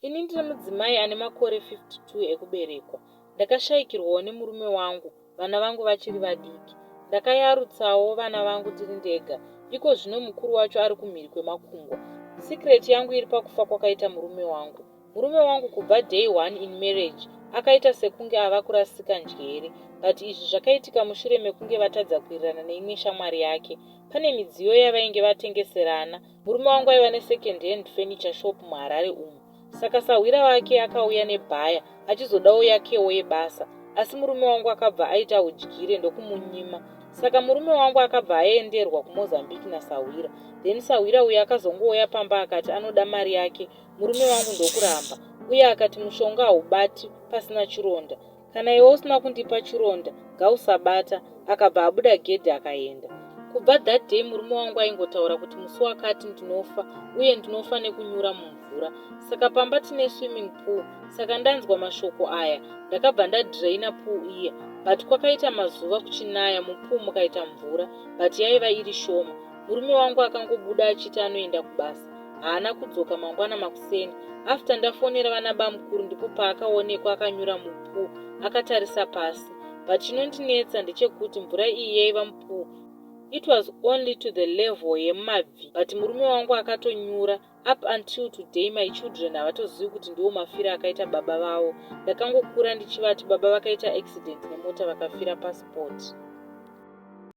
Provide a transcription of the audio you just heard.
Ini ndiri mudzimai ane makore 52 ekuberekwa. Ndakashaikirwawo nemurume wangu vana vangu vachiri vadiki. Ndakayarutsawo vana vangu ndiri ndega. Iko zvino mukuru wacho ari kumhiri kwemakungwa. Secret yangu iri pakufa kwakaita murume wangu. Murume wangu kubva day one in marriage akaita sekunge ava kurasika njere but izvi zvakaitika mushure mekunge vatadza kuwirirana neimwe shamwari yake. Pane midziyo yavainge vatengeserana. Murume wangu aiva nesecond hand furniture shop muHarare umu. Saka sahwira wake akauya nebhaya achizodawo yakewo yebasa asi murume wangu akabva aita udyire ndokumunyima. Saka murume wangu akabva aenderwa kuMozambique nasahwira. Then sahwira uyu akazongouya pamba akati anoda mari yake murume wangu ndokuramba uye akati mushonga haubati pasina chironda. Kana iwe usina kundipa chironda ngausabata. Akabva abuda gedhi akaenda. Kubva that day murume wangu aingotaura kuti musi wakati ndinofa uye ndinofa nekunyura mumvura. Saka pamba tine swimming pool saka ndanzwa mashoko aya ndakabva ndadraina pool iya but kwakaita mazuva kuchinaya mupool mukaita mvura but yaiva iri shoma. Murume wangu akangobuda achiti anoenda kubasa. Haana kudzoka mangwana makuseni. After ndafonera vana bamukuru ndipo paakaonekwa akanyura mupool akatarisa pasi. But chinondinetsa ndechekuti mvura iyi yaiva mupool it was only to the level yemabvi but murume wangu akatonyura. Up until today my children havatozivi kuti ndiwo mafiro akaita baba vavo. Ndakangokura ndichivati baba vakaita accident nemota vakafira paspot.